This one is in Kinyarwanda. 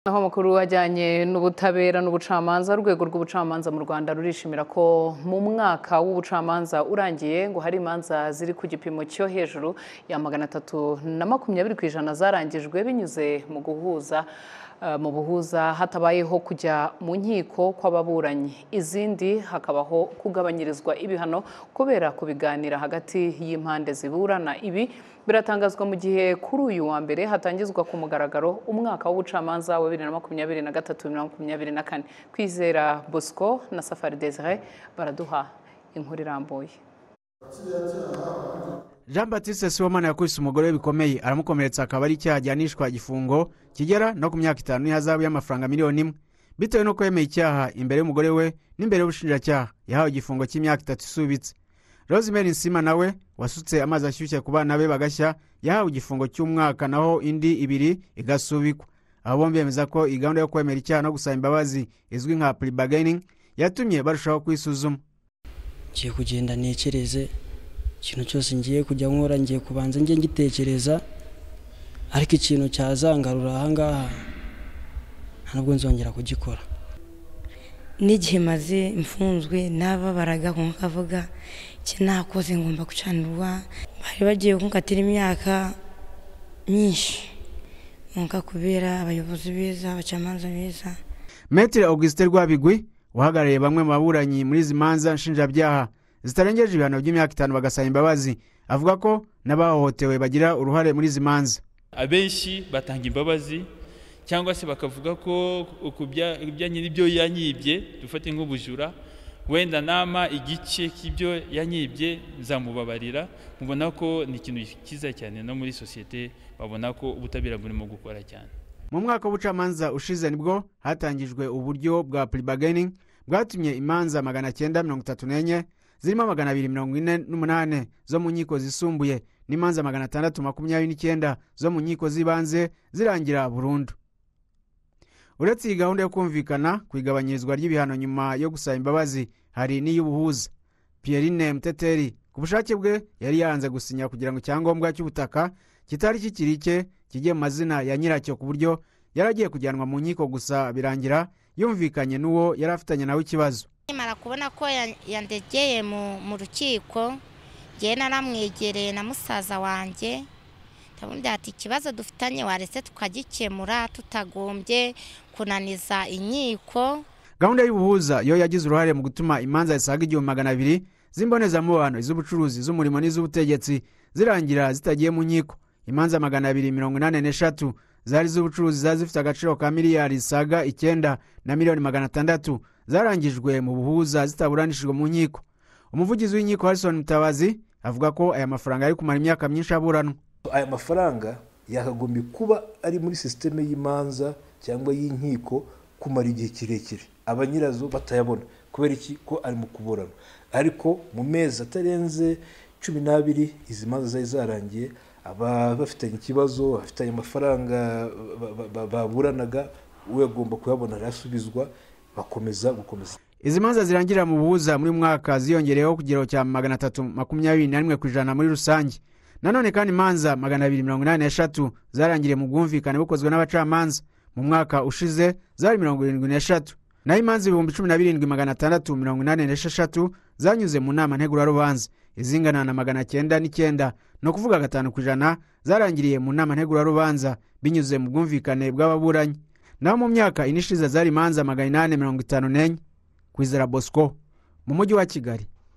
Naho amakuru ajyanye n'ubutabera n'ubucamanza, urwego rw'ubucamanza mu Rwanda rurishimira ko mu mwaka w'ubucamanza urangiye ngo hari imanza ziri ku gipimo cyo hejuru ya 320% zarangijwe binyuze mu guhuza mu buhuza hatabayeho kujya mu nkiko kw'ababuranyi, izindi hakabaho kugabanyirizwa ibihano kubera kubiganira hagati y'impande ziburana. Ibi biratangazwa mu gihe kuri uyu wa mbere hatangizwa ku mugaragaro umwaka w'ubucamanza wa 2023-2024. Kwizera Bosco na Safari Desire baraduha inkuru irambuye. Jean Baptiste Sibomana yakubise umugore we bikomeye aramukomeretsa, akaba ari icyaha gihanishwa igifungo kigera no ku myaka 5 n'ihazabu y'amafaranga 1 miliyoni. Bitewe n'uko yemeye icyaha imbere y'umugore we n'imbere y'ubushinjacyaha, yahawe igifungo cy'imyaka 3 isubitse. Rosemary Nsima nawe wasutse amazi ashyushye ku bana be bagashya, yahawe igifungo cy'umwaka naho indi 2 igasubikwa. Abo bombi bemeza ko iyi gahunda yo kwemera icyaha no gusaba imbabazi izwi nka plea bargaining yatumye barushaho kwisuzuma. Ngiye kugenda ntekereze ikintu cyose ngiye kujya nkora, ngiye kubanza njye ngitekereza, ariko ikintu cyazangarura ahangaha nta nubwo nzongera kugikora. N'igihe maze mfunzwe nababaraga, nkavuga iki nakoze ngomba gucanirwa. Bari bagiye kunkatira imyaka myinshi nka kubera abayobozi beza, abacamanza beza. Maître Augustin Rwabigwi uhagarariye bamwe mu baburanyi muri izi manza nshinjabyaha zitarengeje ibihano by'imyaka 5 bagasaba imbabazi, avuga ko n'abahohotewe bagira uruhare muri izi manza. Abenshi batanga imbabazi cyangwa se bakavuga ko ku bijyanye n'ibyo yanyibye, dufate nk'ubujura, wenda nama igice cy'ibyo yanyibye nzamubabarira. Mubona ko ni ikintu cyiza cyane, no muri sosiyete babona ko ubutabera burimo gukora cyane. Mu mwaka w'ubucamanza ushize nibwo hatangijwe uburyo bwa plea bargaining bwatumye imanza 934 zirimo 248 zo mu nkiko zisumbuye n'imanza 629 zo mu nkiko z'ibanze zirangira burundu. Uretse iyi gahunda yo kumvikana ku igabanyirizwa ry'ibihano nyuma yo gusaba imbabazi, hari n'iy'ubuhuza. Pierine Muteteri ku bushake bwe yari yanze gusinya kugira ngo icyangombwa cy'ubutaka kitari kikiri icye kijye mu mazina ya nyiracyo, ku buryo yari agiye kujyanwa mu nkiko, gusa birangira yumvikanye n'uwo yari afitanye nawe ikibazo. Nkimara kubona ko yandegeye mu rukiko, ngewe naramwegereye na musaza wanjye, ndamubwira ati: "Ikibazo dufitanye waretse tukagikemura tutagombye kunaniza inkiko." Gahunda y'ubuhuza yo yagize uruhare mu gutuma imanza zisaga 1200 z'imbonezamubano, iz'ubucuruzi, iz'umurimo n'iz'ubutegetsi zirangira zitagiye mu nkiko. Imanza 283 zari iz'ubucuruzi zari zifite agaciro ka miliyari zisaga 9 na miliyoni 600 zarangijwe mu buhuza zitaburanishijwe mu nkiko. Umuvugizi w'inkiko Harrison Mutabazi avuga ko aya mafaranga yari kumara imyaka myinshi aburanwa. Aya mafaranga yakagombye kuba ari muri sisiteme y'imanza cyangwa y'inkiko kumara igihe kirekire, abanyirazo batayabona. Kubera iki? Ko ari mu kuburana. Ariko mu mezi atarenze 12 izi manza zari zarangiye, aba bafitanye ikibazo, bafitanye amafaranga baburanaga, we agomba kuyabona arasubizwa, bakomeza gukomeza. Izi manza zirangirira mu buhuza muri mwaka ziyongereyeho ku kigero cya 321% muri rusange. Nanone kandi imanza 283 zarangiriye mu bwumvikane bukozwe n'abacamanza, mu mwaka ushize zari 73. Naho imanza 17,686 zanyuze mu nama ntegurarubanza, izingana na 909, ni ukuvuga 5%, zarangiriye mu nama ntegurarubanza binyuze mu bwumvikane bw'ababuranyi. Naho mu myaka 4 ishize zari imanza 854. Kwizera Bosco mu mujyi wa Kigali.